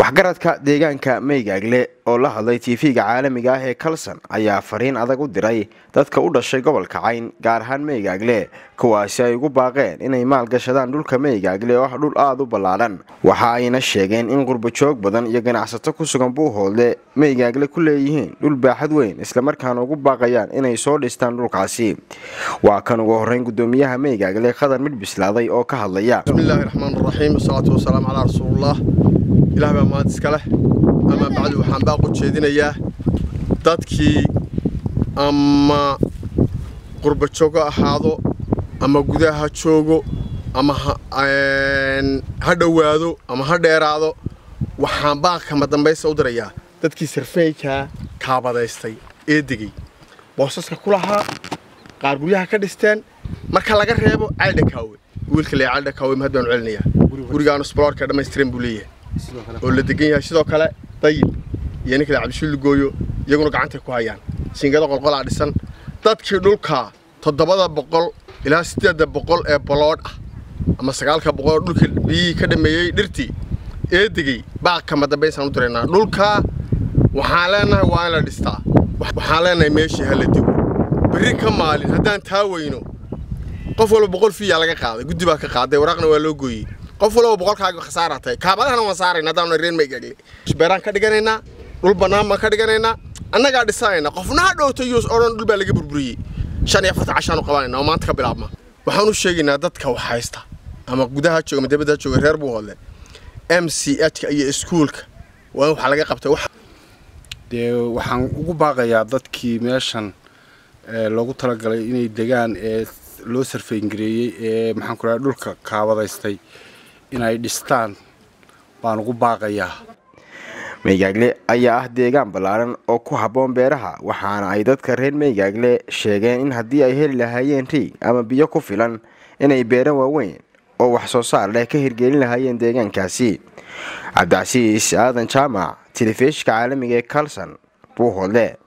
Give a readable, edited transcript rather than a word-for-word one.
Waxgaradka deegaanka Meygaagle oo la hadlay TV-ga caalamiga ah ee Kalson ayaa fariin adag u diray dadka u dhashay gobolka Cayn, gaar ahaan Meygaagle, kuwaasi ay ugu baaqeen inay maalgashadaan dhulka Meygaagle oo ah dhul aada u ballaadhan. Waxa ayna sheegeen in qurbajoog badan iyo ganacsato ku sugan Buuhoodle Meygaagle ku leeyihiin dhul baaxad weyn, islamarkaana ugu baaqayaan inay soo dhistaan dhulkaasi. Waa kan ugu horreyn guddoomiyaha Meygaagle, Khadar Midh Bislaaday, oo ka hadlaya. Bismillahi raxmaan raxiim, wasalaatu wasalaamu calaa rasuulillah. Ilaah baa mahad iska leh. Amaa bacdu, waxaan baaq u jeedinayaa dadkii ama qurba joogo ahaado ama gudaha ha joogo ama ha dhowaado ama ha dheeraado. Waxaan baaq kama dambaysa u dirayaa dadkii sarfeykaa kaabadaystay ee degey boosaska ku lahaa, qaar guryaha ka dhisteen, marka laga reebo Caldhakaawe. Wiilka lee Caldhakaawe mahad baanu celinayaa, gurigaanu sbloorka dhammaystiran buu leeyahay oo la degan yahay. Sidoo kale Dayib iyo ninka le Cabdishuulli Gooyo iyaguna gacantay ku hayaan siingado qolqolaa dhisan. Dadkii dhulka 700 ilaa 800 ee boloodh ah ama 900 oo dhulkii biyihii ka dhameeyey dhirtii ee degey, baaq kama dambaysaan u diraynaa. Dhulkaa waxaan leenahay waa in la dhistaa. Waxaan leenahay meeshii ha la dego. Berri ka maalin haddaan taa weyno, qof walba 100 fiyaa laga qaaday, guddi baa ka qaaday, waraaqna waa loo gooyey. Qof walba 100kaaga khasaara tahay. Kaabadahana waan saarayna haddaanu reer Maygaagle. Beeraan ka dhiganaynaa, dhul bannaan baan ka dhiganaynaa, annagaa dhisanayna. Qofna ha dhowto yus odhan dhul baa laga burburiyey. 45 cashaanu qabanayna oo maanta ka bilaabma. Waxaan u sheegaynaa dadka wax haysta ama gudaha jooga ama dibadda jooga reer Buuhoodle, MCH-ka iyo iskuulka waa in wax laga qabtay. Dee waxaan ugu baaqayaa dadkii meeshan loogu talagalay inay degaan ee loo sarfayngareeyey ee maxaan ku rahay dhulka kaabadaystay inay dhistaan baan ugu baaqayaa. Meygaagle ayaa ah deegaan ballaaran oo ku habboon beeraha, waxaana ay dadka reer Meygaagle sheegeen in haddii ay heli lahaayeen riig ama biyo ku filan inay beero waaweyn oo wax soo saar leh ka hirgelin lahaayeen deegaankaasi. Cabdicasiis Aadan Jaamac, telefishinka caalamiga ee Kalson, Buuhoodle.